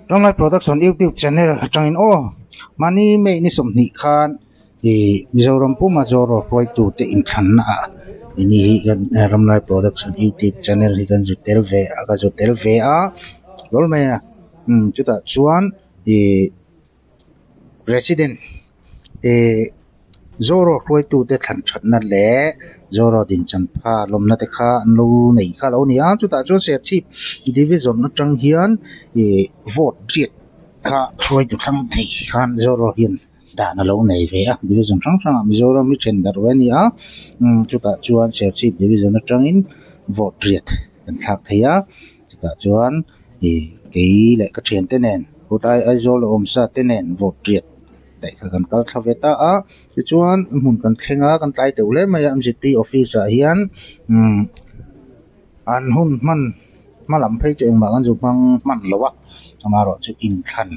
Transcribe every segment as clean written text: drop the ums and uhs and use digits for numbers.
Ramlai Production YouTube channel atangin aw mahni May ni 20 khan ih Mizoram puma Zoro hruaitute inthlanna ah ini hi kan Ramlai Production YouTube channel hi kan zu tel ve a ka zu tel ve a hlawl mai a umm chutah chuan ih President ih Zoro hruaitute thlan thatna leh Zoro dinchan pha lawmna te kha an lo nei kha a lo ni a chutah chuan Serchhip division atang hian ih vote riat kha hruaitu thlang thei khan Zoro hian dan a lo nei ve a division hrang hrangah Mizoram hi then darh ve a ni a umm chutah chuan Serchhip division atangin vote riat kan thlak thei a chutah chuan ih kei leh ka thiante nen khawtlai Aizawl a awm sa te nen vote riat daih kha kan kal thla ve ta a tichuan hmun kan thleng a kan tlai teuh hle mai a M Z P office ah hian umm an hun hman hma lam phei chu engmah kan zu hmang hman lo a amaherawhchu inthlan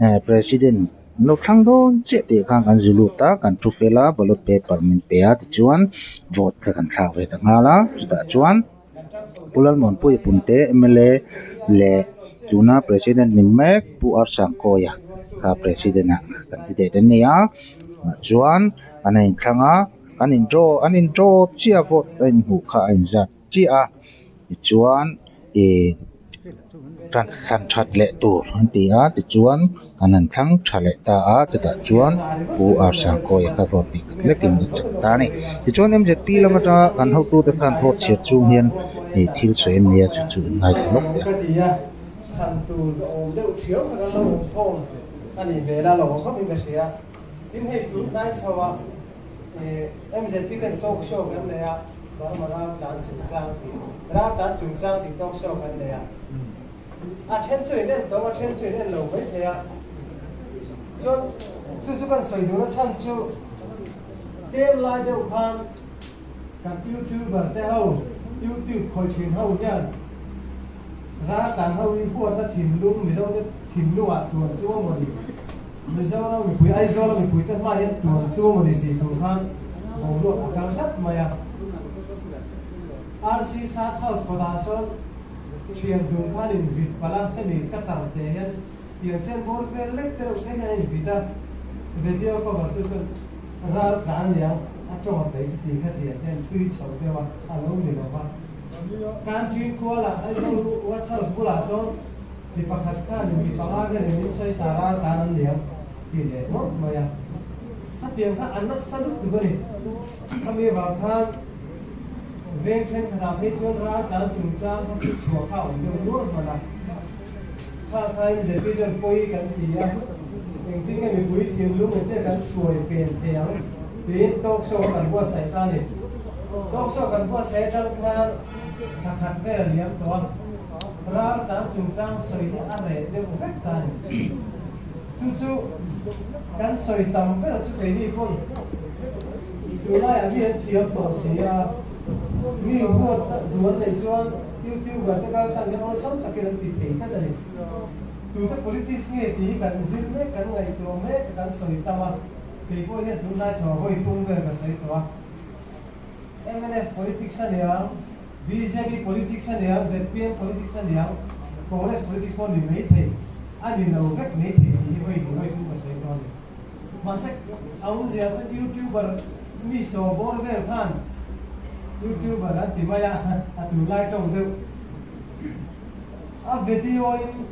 eh president an lo thlang dawn chiah tih khan kan zu lut a kan thu fel a ballot paper min pe a tichuan vote kha kan thlak ve ta nghal a chutah chuan Pu Lalmuanpuia Punte mla leh tuna president ni mek Pu R Sangkawia kha president ah candidate an ni a ah chuan an in thlang a an in draw an in draw chiah vote a inhmuh kha a inzat chiah a tichuan ih thlan that leh tur an ti a tichuan an han thlang tha leh ta a chutah chuan Pu R Sangkawia kha vote tih khat lekin a chak ta a ni tichuan M Z P lam atanga kan hotute khan vote chhiar chung hian ih thil sawi an nei a chu chu in ngaithla lawk teh ang. Burma raltlan chungchang tih raltlan chungchang tih talk show kan nei a, a then chu in en tawng a then chu in en lo mai thei a, chuan chu chu kan sawi duhna chhan chu tlem lai deuh khan kan youtuber te ho youtube khawi thin ho hian raltlan ho hi huatna thinlung Mizo te thinlungah tuan tu a maw ni Mizoram mipui Aizawl a mipui te hma hian tuan tu a maw ni tih tur khan boruak a kal tlat mai a. RC Sat House kawtah sawn thian dun khan in vit palh a, hemi ka tar te hian tiang chen bawr vel lek te reuh te hian a in vit a, video cover tu chuan ral tlan liang a tawng a phei chu ti kha tiang te an chhui chho deuh a, a lo ni lo va. Country Kuala Aizawl Watch House bulah sawn Mi pakhat khanin mi panga khanin min sawisa ral tan an liam ti leh ngawt mai a. Khatiang kha a nasa lutuk a ni. Khami avang khan veng thenkhatah phei chuan ral tan chungchang kha chu chhuah kha a awm deuh nual hman a. Kha khain ZP chuan pawi kan ti a, engtin nge mipui thinlung engtin nge kan hruai pen thei ang tiin talk show kha kan buatsaih ta a ni. Talk show kan buatsaih atang khan thla khat vel a liam tawh a. Ral tan chungchang sawi hi a reh deuh vek ta a ni. Chu chu kan sawi tam ber chu keini pawn tunlaiah mi an thiam tawh si a, mi huat duh an neih chuan YouTuber te kal tan hian awlsam takin an ti thei tlat a ni. Tute politics nge tih hi kan zir mek, kan ngaihtuah mek a, kan sawi tam a, kei pawh hian tunlai chho hawi thung vel ka sawi tawh a. Mnf politics a niang. Bjp politics a niang, zpm politics a niang, Congress politics pawh ni mai thei, a ni lo vek mai thei tih hi vawi hnih vawi thum ka sawi tawh a ni. Mahse, a awmzia chuan YouTuber mi saw bawr vel khan YouTuber an ti mai a, a tunlai tawng deuh. A video in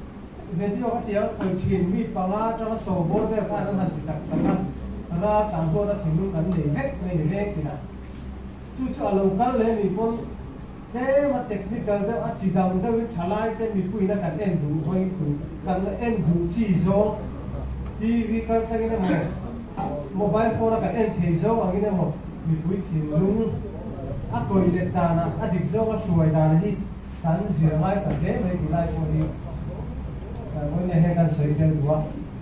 video ka ti ang khawi thin mi panga atanga saw bawr vel khan an han ti tak tak a, ral tlan huatna thinlung kan nei vek mai ni veng tinah. Chu chu a lo kal leh nih pawn tlem a technical deuh a chi dang deuhin thalai te mipuiin a kan en duh hawi tur kan en duh chi zawng TV kal thlengin emaw mobile phone a kan en thei zawng angin emaw mipui thinlung a kawi let dana a dik zawng a hruai dana hi kan zir ngai ta hle mai tih lai pawh hi kan vawiin hian kan sawi tel duh a.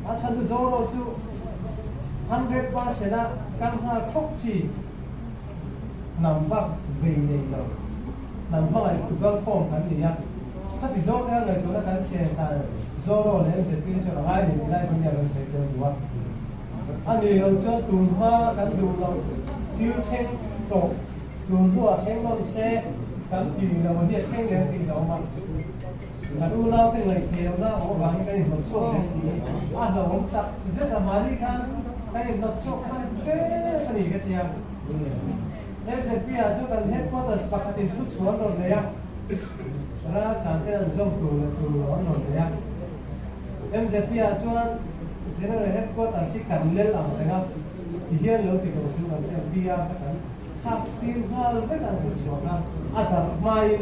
A chhan chu Zoro chu 100% a kan nghal thawk chi. Hnam bak vei nei lo, hnam hmangaih tu kalkhawm kan ni a, khati zawng te khan ngaihtuahna kan siam dan Zoro leh MZP te chuan a ngai nei ti lai pawh nia kan sawi tel duh a. A ni lo chuan tun hma kan duh loh thil thleng tawh tun hnuah thleng nawn se kan ti lo hi a thleng lem tih lo awm a. Kan unaute ngaihtheihna awm avangin kan inhnawtchhuak leh tih a hlauhawm tak zet a, mahni khan kan inhnawtchhuak hman hrep a ni ka ti a. MZP ah chuan kan headquarters pakhatin thu chhuah an rawn nei a, raltlan ten an zawm tur leh tur lo an rawn nei a. MZP ah chuan General Headquarters hi kan lel ang reng a, tihian lo ti tawh suh kan ti a, PR kha kan thlak tir nghal vek an thu chhuah kha a darh hmain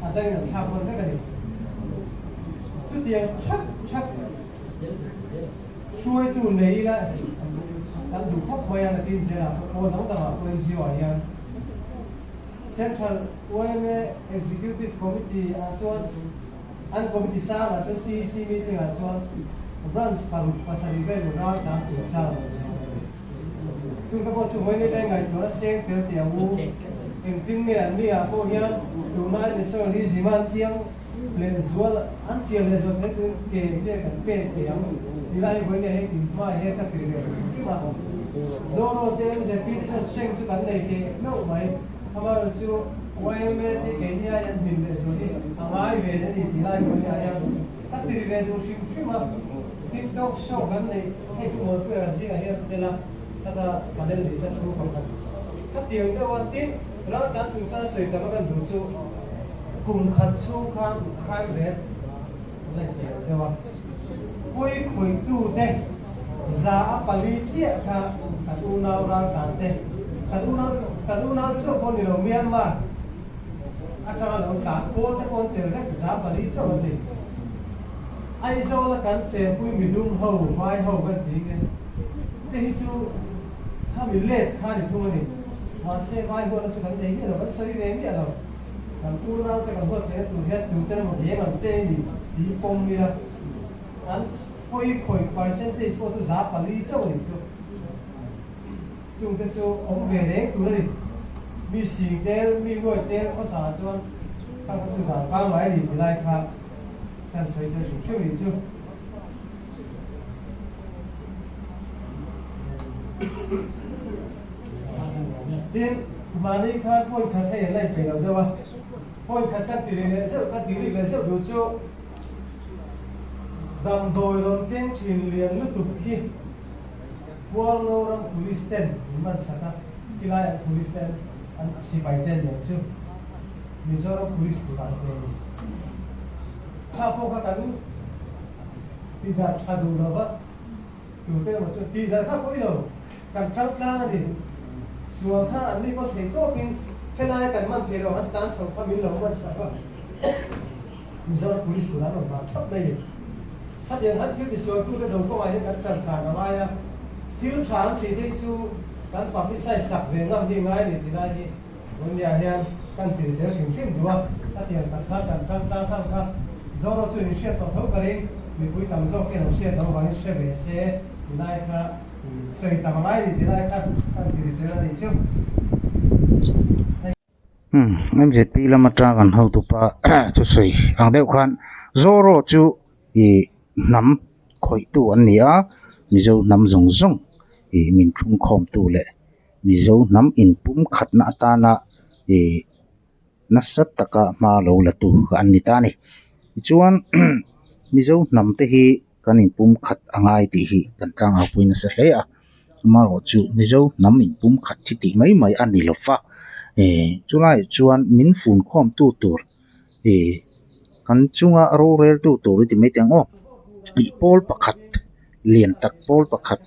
a dangin an thlak hman vek a ni. Chutiang that that hruaitu nei ila kan duh khawp mai a, nakin zelah pawh pawl dang dangah pawh NGO ah hian Central yma Executive Committee ah chuan An committee sangah chuan CEC meeting ah chuan branch paruk pasarih vel ral tlan chung chang an sawi a ni. Tun ka pawh chu vawiin aṭang ngaihtuahna seng tel teh ang u. Engtin nge an ni ah pawh hian tunlai nationalism a an chiang leh zual an chian leh zual theih turin ke te kan pen thei ang ti lai hi vawiin ah hian inhma hian ka tir leh hrim hrim a. Zoro te MZP te chuan strength chu kan nei teh meuh mai. Amaherawhchu YMA te keini ai an hlim leh zual hi a ngai ve a ni tih lai pawh hi a hian ka tir ve duh hrim hrim a. TikTok show kan neih hei pu Mawlpuia zingah hian a tel a, khata panel lisa thu pakhat khatiang deuh a tin raltlan chungchang sawi tam a kan duh chu kum khat chhung khan crime rate an la intiam deuh a. Pui khawihtute za a pali chiah kha kan unau raltlan te, kan unau kan unau chu pawh ni lo Myanmar atanga lo tlan kawl te pawh an tel vek za pali chauh an ni. Aizawl a kan chenpui midum ho vai ho kan ti nge te hi chu khami let kha ni thung a ni. Mahse vai huatna chu kan nei miah lo, kan sawi ve miah lo. Kan unaute kan huat theihna tur hian tute emaw deng ang te ni tih pawm ila an pawi khawih percentage pawh chu 4% chauh a nih chu. Chungte chu awm ve reng tur a ni. Mi sing tel, mi nuai tel khawsa ah chuan khang kha chu dan pangngai a ni ti lai kha kan sawi tel hrim hrim a nih chu. Tin, mahni khan point khat hei an la inpeih lo deuh a, point khat kan ti ri leh zeuh, kan ti rik leh zeuh duh chu damdawi rawn keng thin lian lutuk hi Hualngo ram police ten min man sak a, khilai an police ten an sipai te nen chu Mizoram police kutah an pe a ni. Kha pawh kha kan ti darh tha duh lo va, tute emaw chu ti darh kha pawh i lo. Kan tang tlang a ni. Sual kha an ni pawh thei tawkin helai kan man thei lo han tan chho kha min lo man sak a. Mizoram Police tur an rawn vah thap mai a ni. Khatiang han thil tisualtute do kawngah hian kan tan tlan a ngai a. Thil tha an tih te hi chu kan publicise sak ve ngam hi ngai a ni ti lai hi Tunnia hian kan tir tel hrim hrim duh a. Khatiang tak khan kan tang tlang khang kha Zoro chu in hriat tawh tho ka ring. Mipui tam zawk hian an hriat loh avangin hre ve se ti lai kha. Sawi tam angai ni ti lai kha kan ti ri tel a nih chu. Umm MZP lam atang kan hotupa chu sawi ang deuh khan Zoro chu ih hnam khawihtu an ni a, Mizo hnam zawng zawng ih min thlungkhawmtu leh Mizo hnam inpum khatna atana ih nasa taka hma lo la tu an ni ta a ni. Tichuan Mizo hnam te hi. Kan inpum khat a ngai tih hi kan tlangau pui nasa hle a, amaherawh chu Mizo hnam inpum khat hi tih mai mai a ni lo va, eh chulaiah chuan min fun khawm tu tur eh kan chunga rorel tu tur i ti mai teh ang aw ih pawl pakhat lian tak pawl pakhat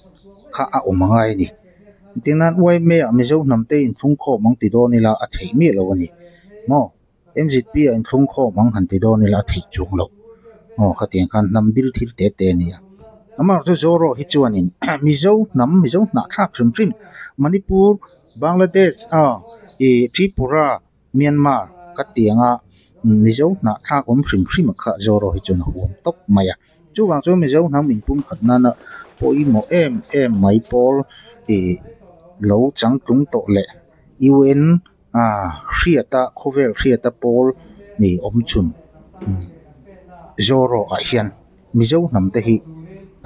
kha a awm a ngai a ni engtin nan uaime ah Mizo hnam te inthlung khawm ang ti dawn ila a theih miah lo a ni maw. MZP ah inthlung khawm ang han ti dawn ila a theih chuang loh aw khatiang khan hnam bil thil te te a ni a amaherawh chu Zoro hi chuanin Mizo hnam Mizo hnahthlak hrim hrim Manipur Bangladesh aw ih Tripura Myanmar ka tianga Mizo hnahthlak awm hrim hrim a kha Zoro hi chuan a huam tawp mai a chuvang chuan Mizo hnam inpum khat nana pawimawh em em mai pawl ih lo changtlung tawh leh U_N Ah hriata khawvel hriata pawl ni awm chhun Zoro ah hian Mizo hnam te hi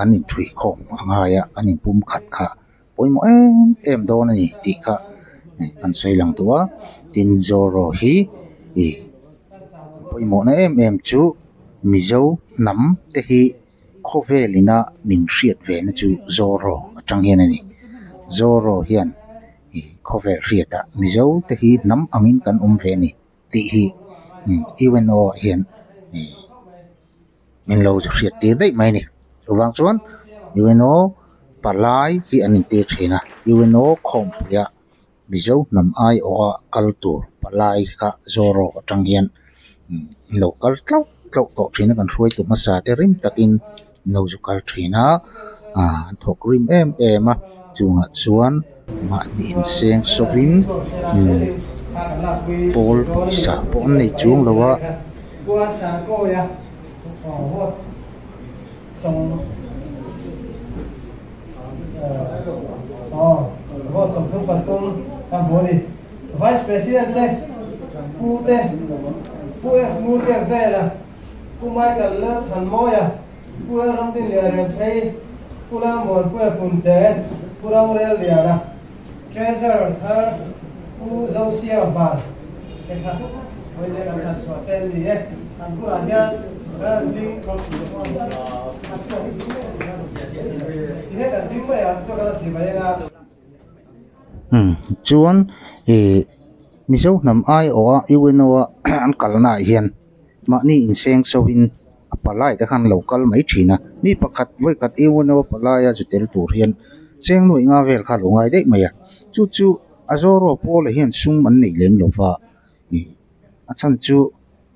an inthuih khawm a ngai a an inpum khat kha pawimawh em em dawn a ni tih kha kan sawi lang duh a tin Zoro hi ih pawimawhna em em chu. Mizo hnam te hi khawvel ina min hriat ve na chu Zoro atang hian a ni. Zoro hian ih khawvel hriatah Mizo te hi hnam angin kan awm ve a ni tih hi UNO ah hian ih min lo hriat tir daih mai a ni. Chuvang chuan UNO palai hi an intir thin a UNO khawmpuiah Mizo hnam aiawha kal tur palai kha Zoro atang hian an lo kal tlauh tlauh tawh thin a kan hruaitu hmasa te rim takin an lo zu kal thin a ah an thawk rim em em a chungah chuan mahni inseng sawpin umm pawl pawisa pawh an nei chuang lo a. Vice President te, Pu te, Pu F Ngurbiak Vela, Pu Michael Lalthanmawia, Pu Lalramdin Lianrianthei, Pu Lalmuanpuia Punte, Pu Rorel Liana, Treasurer thar Pu Zosia Van te kha vawiin kan han chhuah te an ni e. An bulah hian kan han ding a chhuak tihian kan ding mai ang chuan kan han chimai anga. Umm chuan ih Mizo hnam aiawha UNO a an kalna ah hian mahni inseng so in a palai te khan lo kal mai thin a mi pakhat vawikhat UNO a palai a zu tel tur hian cheng nuaih nga vel kha a lo ngai daih mai a chu chu a zawr aw pawl ah hian sum an neih lem lo va ih a chhan chu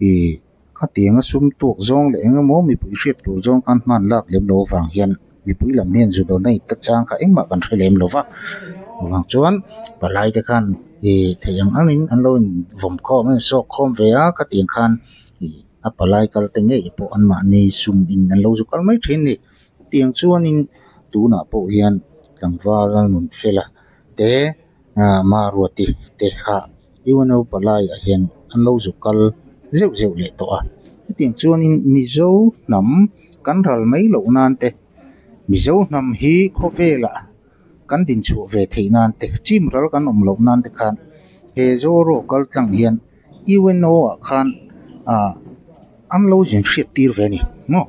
ih khatiang a sum tuak zawng leh eng emaw mipui hriat tur zawng khan hman lak lem lo avang hian mipui lam hian zu donate ta chang kha engmah kan hre lem lo va chuvang chuan palai te khan ih theih ang angin an lo in vawm khawm a in sawk khawm ve a khatiang khan ih a palai kal te ngei pawh an mahni sum in an lo zu kal mai thin a ni tiang chuanin tunah pawh hian tlangval a nun fel a te ah Maruati te kha UNO palai ah hian an lo zu kal zeuh zeuh leh tawh a hetiang chuanin Mizo hnam kan ral mai loh nan te Mizo hnam hi khawvelah kan din chhuah ve theih nan te chim ral kan awm loh nan te khan he Zoro kal tlang hian UNO ah khan ah an lo zin hriat tir ve a ni maw.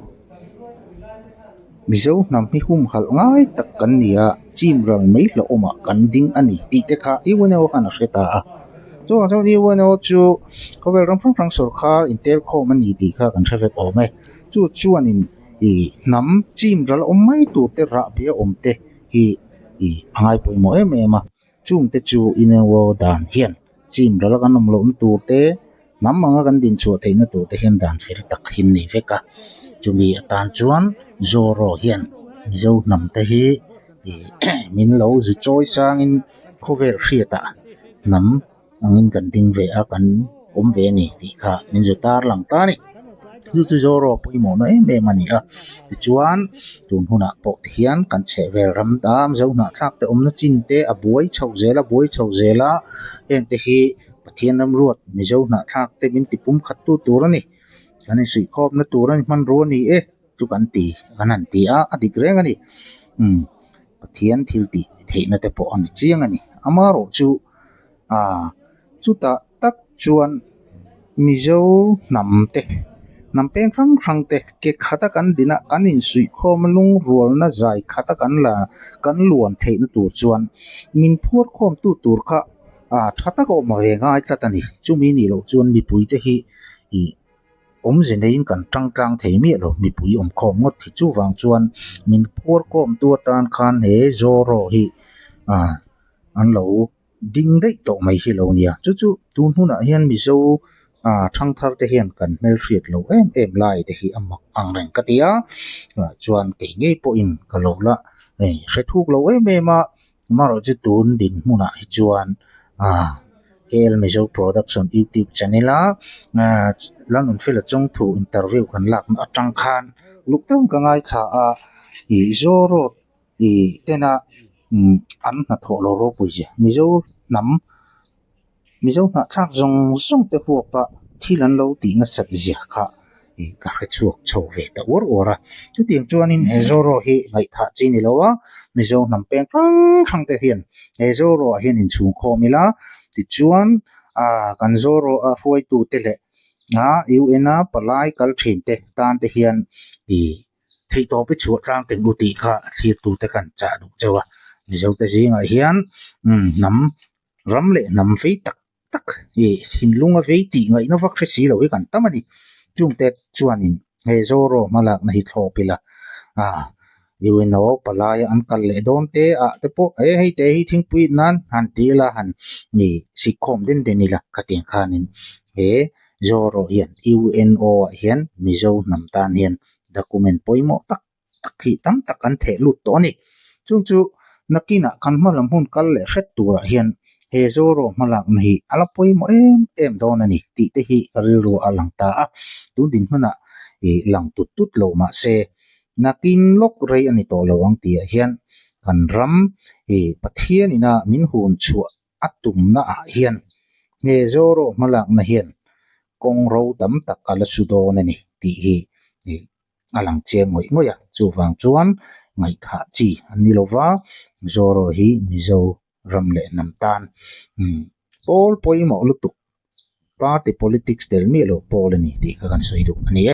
Mizo hnam hi humhalh ngai tak kan ni a, chim ral mai hlauhawmah kan ding a ni tih te kha UNO khan a hre ta a. Chuvang chuan UNO chu khawvel ram hrang hrang sawrkar intel khawm a ni tih kha kan hre vek awm e. Chu chuanin ih hnam chim ral awm mai tur te rahbi a awm te hi ih a ngai pawimawh em em a. Chungte chu UNO dan hian chim ral kan awm lohna tur te. Hnam anga kan dinchhuah theihna tur te hian dan fel tak hi an nei vek a, chumi atan chuan Zoro hian Mizo hnam te hi ih min lo zu chawi sangin khawvel hriatah hnam angin kan ding ve a kan awm ve a ni tih kha min zu tar lang ta a ni. Chu chu Zoro pawimawhna em em a ni a, tichuan tun hunah pawh ti hian kan chhehvel ram tam Mizo hnahthlak te awmna chin te a buai chhoh zel a buai chhoh zel a heng te hi. Pathian ramruat Mizo hnahthlak te min ti pum khat tu tur a ni. Kan insuihkhawmna tur a ni hmanrua a ni e chu kan ti kan han ti a, a dik reng a ni. Umm Pathian thil tih theihna te pawh a ni chiang a ni. Amaherawh chu ah chutah tak chuan Mizo hnam te hnam peng hrang hrang te ke khata kan din a kan insuihkhawm a lungrualna zai khata kan la kan luan theihna tur chuan min phuarkhawm tu tur kha Ah tha tak a awm ve ngai tlat a ni. Chumi nih loh chuan mipui te hi ih awmze neiin kan tang tlang thei miah lo mipui awm khawm ngawt hi. Chuvang chuan min phuar khawm tu atan khan he Zoro hi ah an lo ding daih tawh mai hi lo nia. Chu chu tun hunah hian Mizo ah thangthar te hian kan hmelhriat lo em em lai te hi a mak ang reng ka ti a. Ah chuan kei ngei pawhin ka lo la hei hre thuk lo em em a. Amaherawh chu tun dinhmunah hi chuan ah KL Mizo Production YouTube channel a ah Lalnunfela chawngthu interview kan lakna atang khan luk deuhin ka ngaithla a ih Zoroad ih tena umm an hnathawh lo ropui zia Mizo hnam Mizo hnahthlak zawng zawng te huapa thil an lo tih nasat zia kha ih ka hre chhuak chho ve ta uar uar a. Chutiang chuanin he Zoro hi ngaihthah chi ni lo a, Mizo hnam peng hrang hrang te hian he Zoro ah hian inchhung khawm ila tichuan ah kan Zoro a hruaitu te leh. A UN a palai kal thin te tan te hian ih theihtawp i chhuah tlang teng u tih kha a thlir tur te kan chah duh chauh a mizo te zingah hian umm hnam ram leh hnam vei tak tak ih thinlunga vei tih ngaihna vak hre si lo hi kan tam a ni chungte chuanin he zoro hmalakna hi thlawp ila ah UNO palai an kal leh dawn te ah te pawh e hei te hi thingpui nan han ti ila han ih sikkhawm den den ila khatiang khanin he zoro hian UNO ah hian mizo hnam tan hian document pawimawh tak tak hi tam tak an theh lut tawh a ni. Chung chu nakinah kan hma lam hun kal leh hret turah hian he Zoro hmalakna hi a la pawimawh em em dawn a ni tih te hi ka rilru a lang ta a. Tun dinhmunah ih lang tut tut lo mah se nakin lawk rei a ni tawh lo ang tihah hian kan ram ih Pathian ina min hun chhuah a tumna ah hian he Zoro hmalakna hian kawng ro tam tak a la su dawn a ni tih hi ih a lang chiang ngawih ngawih a, chuvang chuan ngaihthah chi an ni lova, Zoro hi Mizo ram leh hnam tan umm pawl pawimawh lutuk party politics tel miah lo pawl a ni tih kha kan sawi duh a ni e.